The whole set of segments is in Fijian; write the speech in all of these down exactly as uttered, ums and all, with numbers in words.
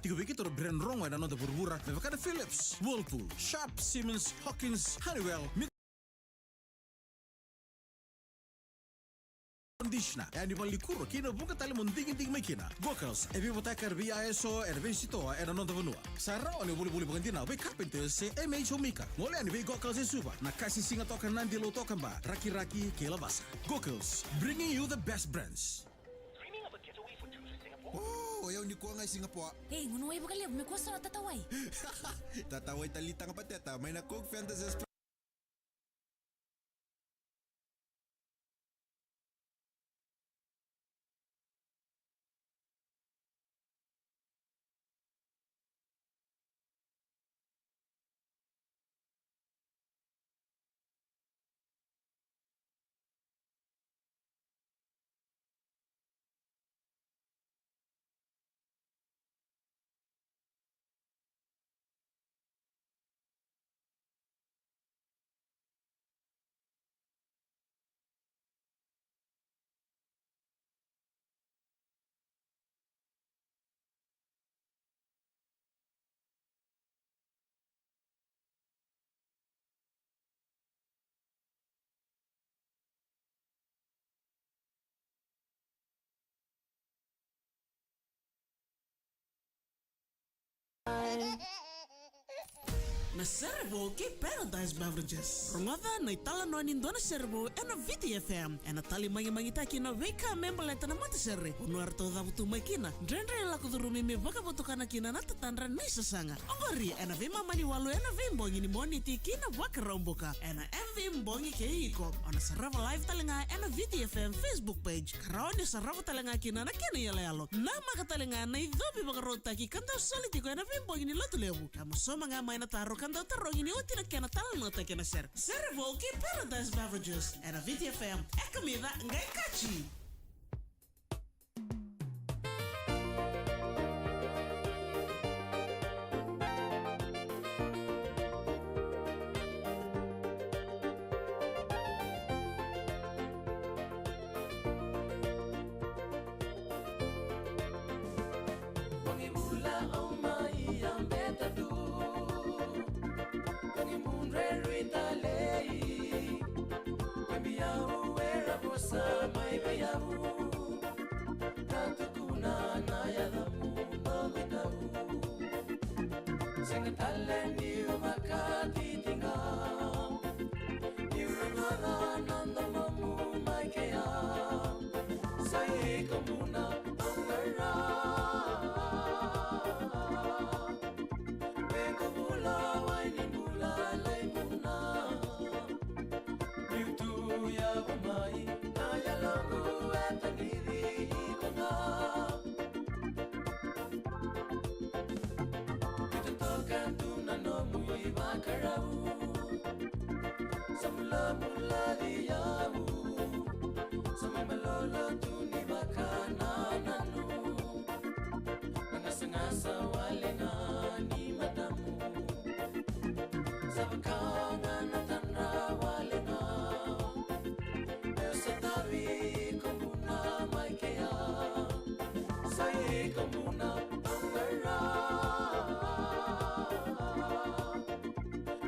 Tiko vei keitou na brand rogo ena noda vuravura, me vaka na Philips, Whirlpool, Sharp, Siemens, Hawkins, Honeywell, conditioner, e yani valenikuro kei na vuqa tale mo digidigi mai kina. Gokal's e veivotayaka ena vei I S O, ena veisitoa ena noda vanua. Sa rawa ni volivoli vakadina vei Carpenters se M H Homemaker. Gole yani vei Gokal's e Suva, Nakasi, Sigatoka, Nadi, Lautoka, Ba, Rakiraki kei Lavasa. Gokal's, bringing you the best brands. Dreaming of a getaway for two to Singapore? Oh, o yau nikua ga i Singapore. Ei, gunu wai vakalevu, me kua so na tatawai. Tatawai tale ni taga pateta mai na Coke Fantasy. Na sere vou kei Paradise Beverages. Rogoca na italanoa ni dua na sere vou ena Viti F M. Ena tali magimagitaki na veika me baleta na matasere. Vanua eratou cavutu mai kina. Dredre lako curumi me vakavotukana kina na tatadra ni sasaga. Oqori ena veimama ni walu ena veibogi ni Moniti ki na Vakaraubuka. Ena M V Bogi kei iko. O na sarava live tale ga ena Viti F M Facebook page. Ka rawa ni sarava tale ga kina na kena iyaloyalo. Namaka tale ga na icovi vakarautaki ka dau soli tiko ena veibogi ni Lotulevu. Ka mo sauma ga mai na taro ka dau tarogi ni oti na kena talanoataki ena sere. Sere vou kei Paradise Beverages. Ena Viti F M. E kamica qai kaci. Bogi bula au mai a beta tu. Bogi mudre rui talei. Koi biau era vosa mai vei au. Ka tukuna na yacamu dogo tau. Sega tale niu vakatitiqa. Niu rogoca na domomu mai kea. Sa iko muna au qara. Vei ko bula wai ni bula lai muna. Niu tu yavu mai na yaloqu e tagici iko ga. Niu totoka tu na nomu ivakarau. Sa mulamula i au. Sa mai malolo tu ni vakanananu. Na gasagasa wale ga ni matamu. Sa vaka ga na tadra wale ga. Meu sa tavi iko muna mai kea. Sa iko muna au qara.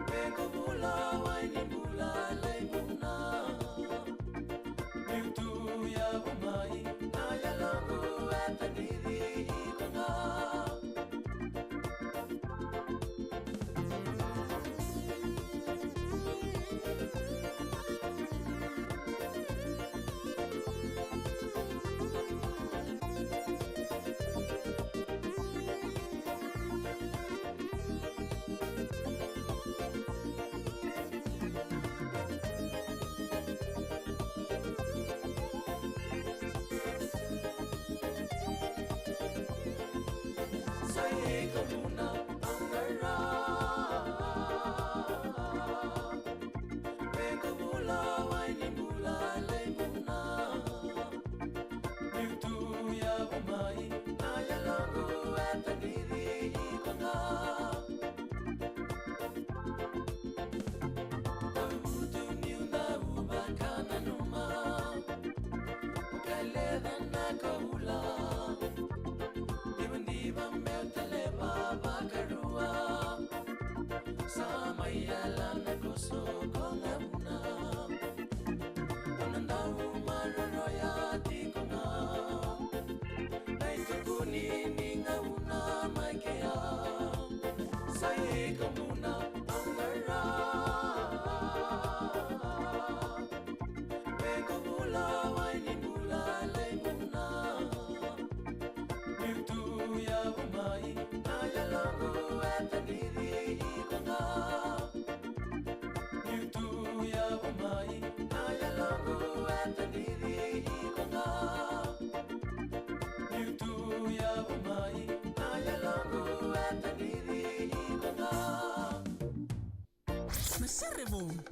Vei ko bula wai ni bula lai muna.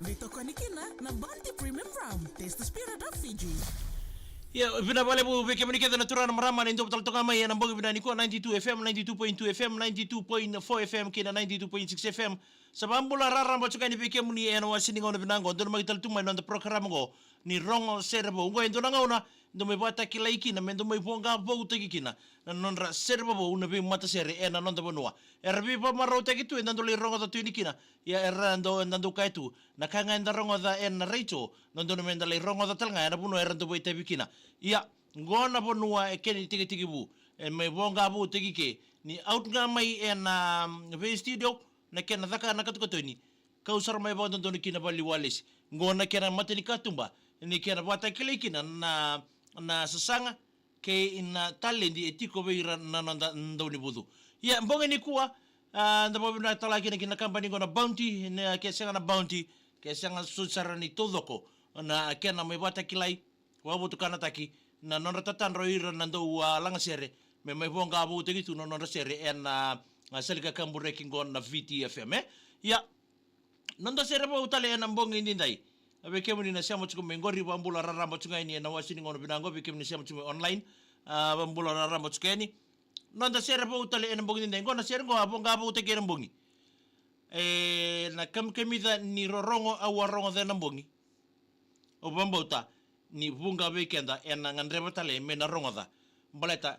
Veitokoni kina na Bounty Premium Rum. Taste the spirit of Fiji. Ia, vinaka vakalevu vei kemuni kece na turaga na marama ni dau tala toka mai ena bogi vinaka nikua, ninety-two F M, ninety-two point two F M, ninety-two point four F M kei na ninety-two point six F M. Sa vakabula raraba tiko yani vei kemuni ena wase ni gauna vinaka oqo, donumaki tale tu mai na noda program oqo ni Rogo Sere Vou. Oqo e dua na gauna dau mai vakatakilai kina, me dau mai voqa voutaki kina na nodra sere vovou na veimatasere ena noda vanua. Era veivakamarautaki tu eda dau lai rogoca tu yani kina. Ia era dau, eda dau kaya tu, na ka ga eda rogoca ena retio, dodonu meda lai rogoca tale ga ena vanua era dau vakaitavi kina. Ia, oqo na vanua e kena itekitekivu, e mai voqa voutaki ke, ni out ga mai ena, mm, vei studio, na kena caka na katokatoni, kau sara mai vakadodonu kina valeniwalesi. Oqo na kena matanikatuba ni kena vakatakilai kina na, na sasaga kei na taledi e tiko vei ira na noda daunivucu. Ia, bogi nikua, a, da vakavinavinaka tale kina ki na kabani oqo na Bounty, na ke sega na Bounty, ke sega soti sara ni taucoko na kena mai vakatakilai, vakavotukanataki na nodra tatadra o ira na dau, a, lagasere, me mai voqa voutaki tu na nodra sere ena, a, sali kakaburaki oqo na Viti F M, e? Ia, noda sere vou tale ena bogi nidai. A, vei kemuni na sema tiko mai qori, vakabula raraba tiko ga yani ena wase ni gauna vinaka oqo, vei kemuni na sema tiko mai online, a, vakabula raraba tiko yani. Noda sere vou tale ena bogi nidai. Oqo na sere oqo a voqa voutaki ena bogi. E, na kamikamica ni rorogo au a rogoca ena bogi. Au vakabauta ni vuqa vei keda ena gadreva tale me na rogoca. Baleta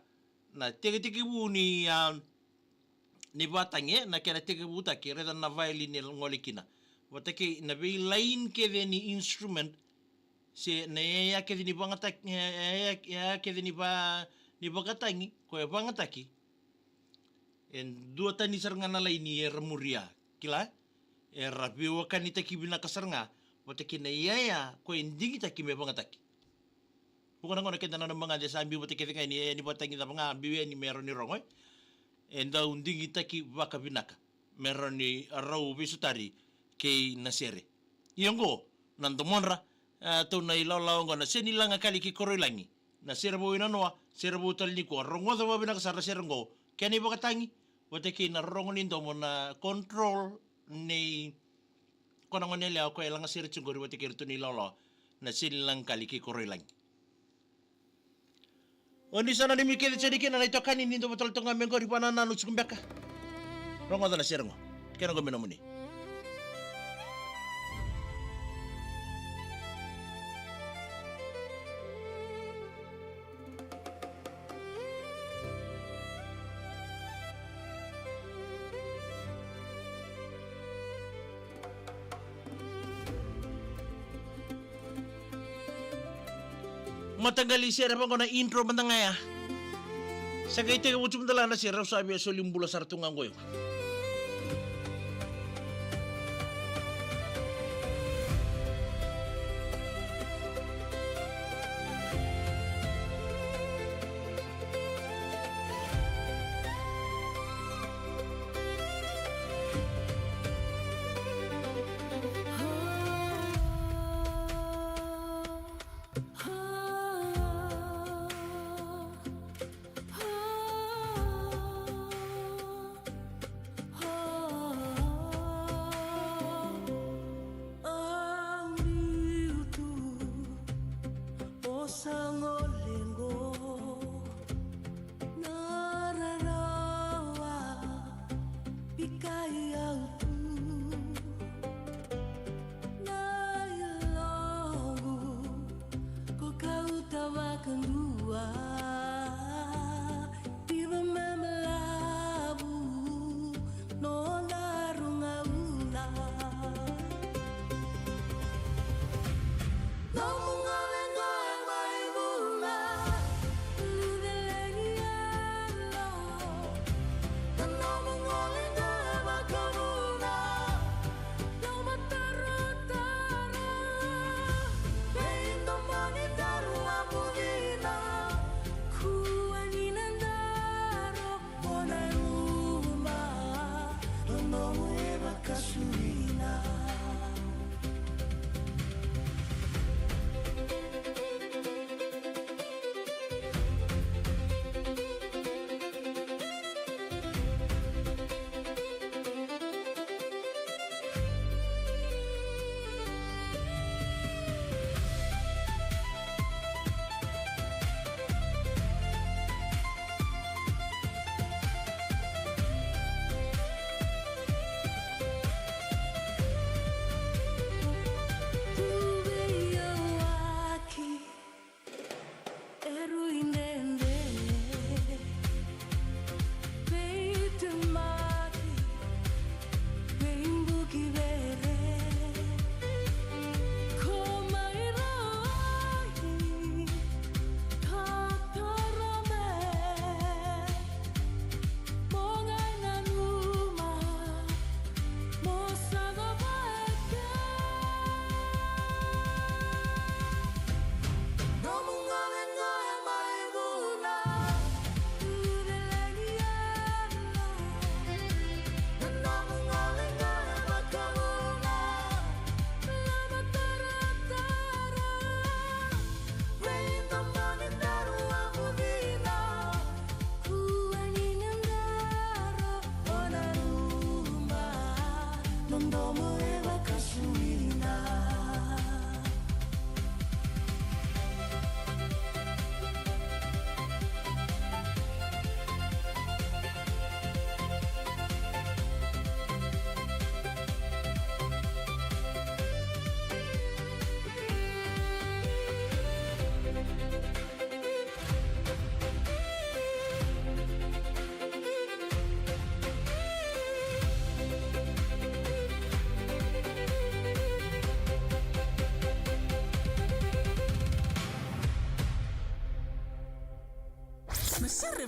na tekitekivu ni, a, ni vakatagi, e, na kena tekivutaki, raica na violin e gole kina. Vata kei na veilaini kece ni instrument, se na yaya kece ni vagataki, e, e, yaya kece ni va-, ni vakatagi, ko e vagataki. E duatani sara ga na laini era muria, kila? Era veiwakanitaki vinaka sara ga vata kei na yaya ko e digitaki me vagataki. Vuqa na gauna keda nanuma ga de sa biu vata kece ga yani yaya ni vakatagi cava ga biu yani me rawa ni rogo, e. E dau digitaki vakavinaka me rawa ni rau veisotari kei na sere. Ia oqo na domodra, e, tou na ilawalawa oqo na Senilaga Kali kei Koroilagi. Na sere vou i nanoa, sere vou tale nikua, rogoca vakavinaka sara na sere oqo. Kena ivakatagi vata kei na rogo ni domo, na control nei ko na gone yalewa ko e lagasere tiko qori vata kei iratou na ilawalawa na Senilaga Kali kei Koroilagi. O ni sa nanumi kece tiko yani kina na itokani ni dau vakatalanoa toka ga mai qori, vakanananu tiko beka. Rogoca na sere oqo. Kena oqo me nomuni. Mataqali sere vaqo na intro mada ga ya. Sa qai tekivu tu mada la na sere, au sa via soli bula sara tu ga qo. Na rarawa, bikai au tu. Na yaloqu, ko kauta vakadua. Tiva me balavu, noda ruga vula. Nomu gole qo e mai vula. Luvelegi yalo. Na nomu gole qo e vakavula.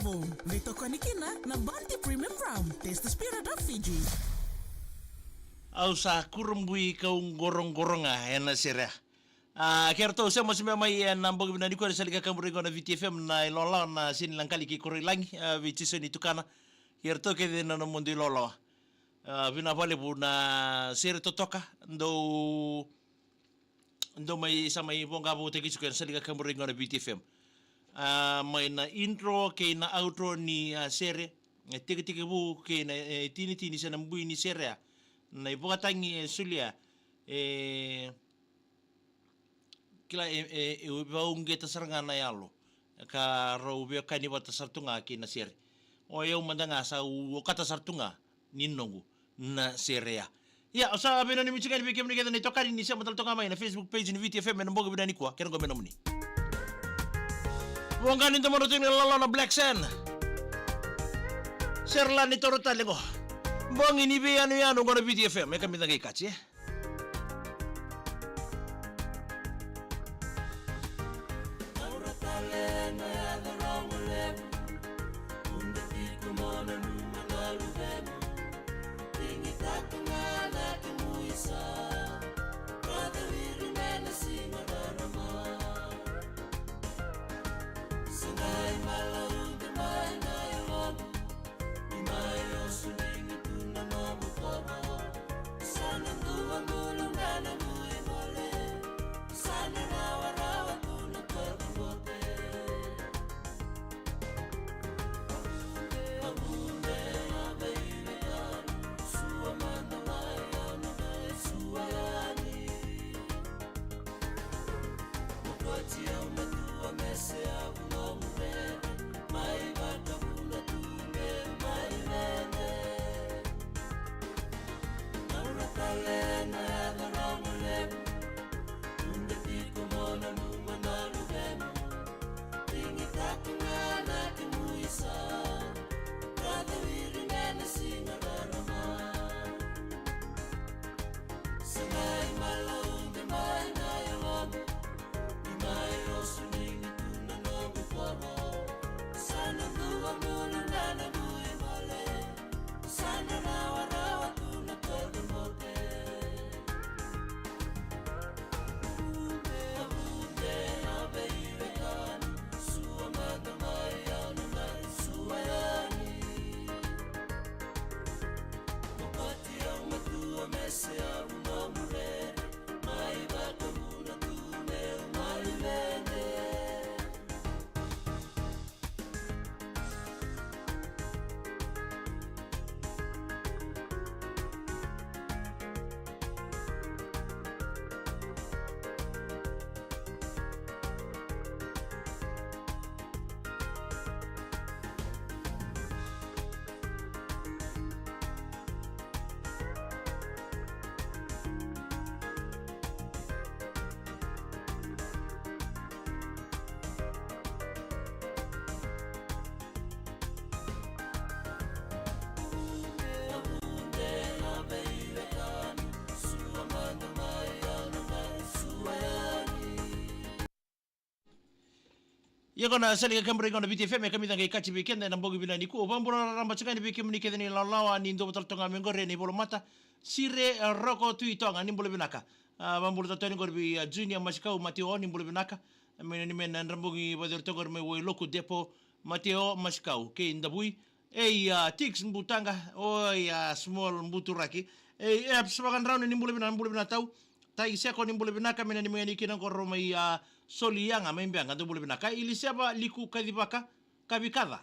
Vou, veitokoni kina na Bounty Premium Rum. Taste the spirit of Fiji. Au sa kurabui kau qoroqoro ga ena sere. A, kei ratou sema sema mai ena bogi vinaka nikua ni sala ni kakaburaki qo na V T F M na ilawalawa na seni laqali kei koro i lagi, a, vei Jisoni Tukana. Kei ratou kece na nomudu ilawalawa. A, vinaka vakalevu na sere totoka, dou, dou mai sa mai voqa vou tiko ena sala ni kakaburaki qo na V T F M. A, mai na intro kei na outro ni, a, sere, e, tekitekivu kei na, e, tinitini se na bui ni sere ya. Na ivakatagi e solia, e, kila, e, e, e vakauqeta sara ga na yalo ka rau veiwekani vata sara tu ga kei na sere. O yau mada ga sa okata sara tu ga ni noqu na sere ya. Ia, au sa veinanumi tiko yani vei kemuni kece na itokani ni sema tale toka mai na Facebook page ni V T F M ena bogi vinaka nikua, kena qo me nomuni. Voqa ni domodratou ni lawalawa na Black Sand. Sere la ni toro tale qo. Bogi ni veiyanuyanu qo na V T F M, e kamica qai kati, e. Ia qo na sala ni kakaburaki qo na V T F M, e kamica qai kati vei keda ena bogi vinaka nikua. Au vakabula raraba tiko yani vei kemuni kece na ilawalawa ni dou vata tale toka mai qori ena ivolamata. Sire, e, Roko Tui Toga, ni bula vinaka. A, vakabula tale toka yani qori vei, a, Junior Masikau Mateo, ni bula vinaka. Mai na ni mai na Drabogi Vacero toka qori mai Wailoku Depo, Mateo Masikau kei Davui. Ei, a, Tix Butaqa, oi, a, Small Buturaki. Ei, Eps Vakadrauni, ni bula vinaka, ni bula vinaka tau. Tai Seko, ni bula vinaka, me nanumi yani kina qori mai, a, Soliyaga mai Beqa, dou bula vinaka. Iliseva Liku Kacivaka, Kavikaca.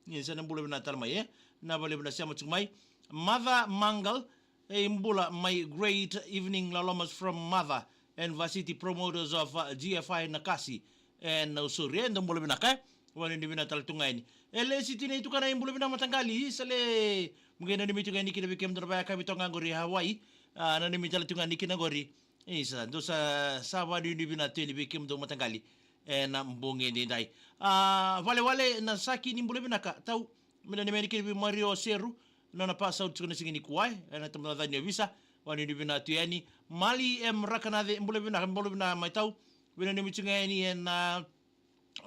Ni sa na bula vinaka tale mai, e. Na vale vinaka sema tiko mai. Mother Mangal, e, bula mai, great evening lolomas from Mother and Vasiti, promoters of, uh, G F I Nakasi. E, na usuri, e, dou bula vinaka, e. Vakanuinui vinaka tale tu ga yani. E, Lesi Tinai Tukana, e, bula vinaka mataqali, isa le. Mo qai nanumi tu ga yani kina vei kemudou na vakayakavi toka ga qori Hawaii. A, nanumi tale tu ga yani kina qori. Isa, dou sa, sa vakanuinui vinaka tu yani vei kemudou mataqali ena bogi edaidai. A, Valewale Nasaki, ni bula vinaka tau. Me nanumi yani kina vei Mario Seru, nona pass out tiko na siga nikua, e, ena tabacakacaka ni ovisa. Vakanuinui vinaka tu yani. Mali M Rakanace, bula vinaka, bula vinaka mai tau. Veinanumi tiko ga yani ena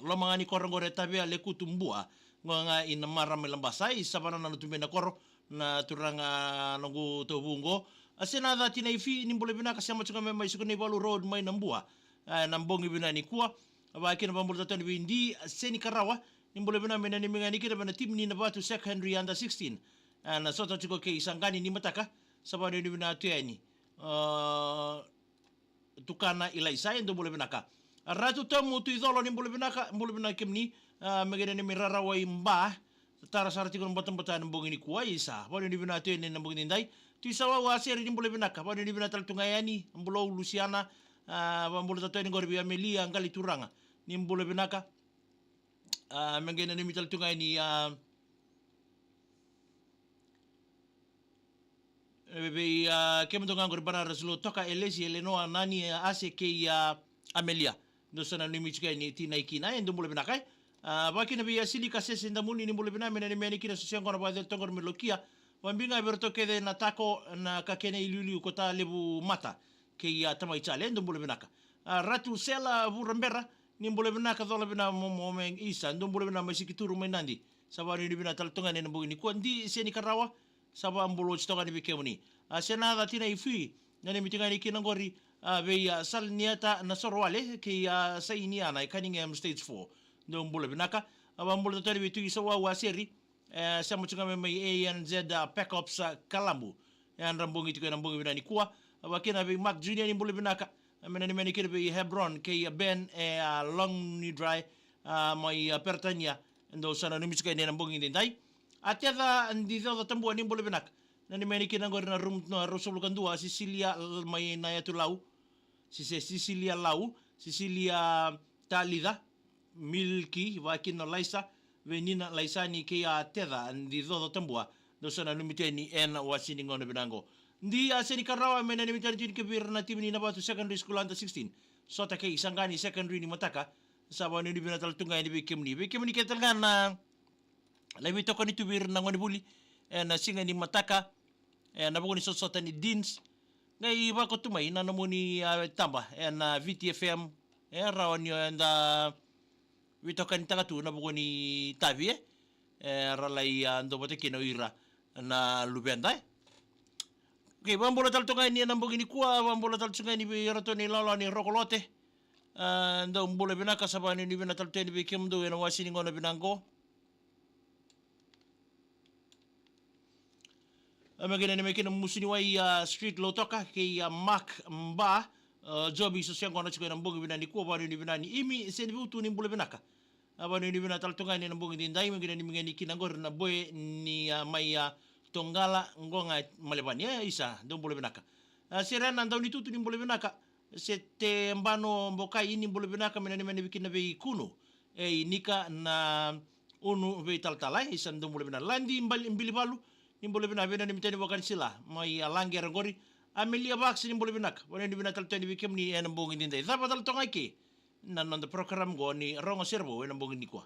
loma ga ni koro qori e Tavea, Lekutu, Bua. Qo ga i na marama i Labasa, i Savana na Tubei na koro, na turaga noqu tauvu qo. A Senaca Tinaifi, ni bula vinaka, sema tu ga mai Sukanaivalu Road mai Nabua. A, na bogi vinaka nikua. Vakakina vabula tale tu yani vei Di Senikarawa, ni bula vinaka, me nanumi ga yani kina vei na timi ni Navatu Secondary Under sixteen. A, na sota tiko kei Saqani nimataka, sa vanuinui vinaka tu yani. A, Tukana Ilaisa, e dou bula vinaka. Ratu Tamu Tuicolo, ni bula vinaka, bula vinaka kemuni, a, me qai nanumi Rarawa i Ba, tara sara tiko na batabata ena bogi nikua, isa, vanuinui vinaka tu yani ena bogi nidai. Tuisau Aseri, ni bula vinaka, vanuinui vinaka tale tu ga yani, bula Lusiana, a, vabula tale tu yani qori vei Amelia Qalituraga, ni bula vinaka. A, me qai nanumi tale tu ga yani, a, e, vei, a, kemudou ga qori, Barara Silo, Toka, Elesi, Elenoa, Nani, a, Ase kei, a, Amelia. Dou sa nanumi tiko yani Tinaikina, e dou bula vinaka, e. A, vakakina vei, a, Silika Sese Damuni, ni bula vinaka, me nanumi yani kina Sosea qo na vakacegu toka qori me Lokia. Vabiga vei iratou kece na Tako, na Kakene, Iliuliu, Kotalevu Mata kei, a, Tamai Jale, e dou bula vinaka. A, Ratu Sela Vurabera, ni bula vinaka, cola vinaka mo, mo me isa, dou bula vinaka mai Sikituru mai Nadi. Sa vanuinui vinaka tale tu ga yani ena bogi nikua. Di Senikarawa, sa vabula oti toka yani vei kemuni. A, Senaca Tinaifi, nanumi tu ga yani kina qori, a, vei, a, Salnieta Nasorowale kei, a, Sainiana e Cunningham Stage four. Dou bula vinaka. A, vabula tale tu yani vei Tuisau Aseri, e, sema tu ga mai, mai A N Z, a, Backups, a, Kalabu. E yadra bogi tiko ena bogi vinaka nikua. A, vakakina vei Mark Junior, ni bula vinaka. A, me nanumi yani kina vei Hebron kei, a, Ben, e, a, Long ni Dry, a, mai, a, Peritania. Dou sa nanumi tiko yani ena bogi nidai. A Teca Dicoco Tabua, ni bula vinaka. Nanumi yani kina qori na rum, na ruasagavulu ka dua, Sisilia, l-, mai na Yatu Lau. Sise, Sisilia Lau, Sisilia Talica, Milki, vakakina Laisa, vei Nina Laisani kei, a, Teca Dicoco Tabua. Dou sa nanumi tu yani ena wasi ni gauna vinaka qo. Di, a, Senikarawa, me nanumi tu yani kina vei ira na timi ni Navatu Secondary School Under sixteen. Sota kei Saqani Secondary nimataka. Sa vanuinui vinaka tale tu ga yani vei kemuni. Vei kemuni kece tale ga na lai veitokoni tu vei ira na gonevuli ena siga nimataka, ena vuku ni sotasota ni Deans. Qai vakaotia mai na nomuni, a, taba ena, a, Viti F M, e rawa ni o eda veitokanitaka tu ena vuku ni tavi, e, era lai, a, dua vata kina o ira na luveda, e. Okei, vabula tale tu ga yani ena bogi nikua, vabula tale tu ga yani vei iratou na ilawalawa ni Rokolote. A, dou bula vinaka, sa vanuinui vinaka tale tu yani vei kemudou ena wasi ni gauna vinaka qo. A, me qai nanumi kina Musuniwai, a, Street Lautoka kei, a, Mark Ba, a, Jobi Sosea qo na tiko ena bogi vinaka nikua, vanuinui vinaka. Imi Senivutu, ni bula vinaka. A, vanuinui vinaka tale tu ga yani ena bogi nidai, me qai nanumi ga yani kina qori na boy ni, a, mai, a, Toqala qo ga Malevani, e, isa, dou bula vinaka. A, Serena Daunitutu, ni bula vinaka. Setebano Bokai, ni bula vinaka, me nanumi yani kina vei Kunu, e, Inika na Unu vei Talatala, e, isa, dou bula vinaka. Ladi Bali-, Bilivalu, ni bula vinaka, vei nanumi tu yani vakanisila mai, a, Laqera qori. Amelia Vax, ni bula vinaka, vanuinui vinaka tale tu yani vei kemuni ena bogi nidai. Cava tale toka ga eke na noda program qo ni Rogo Serevou ena bogi nikua.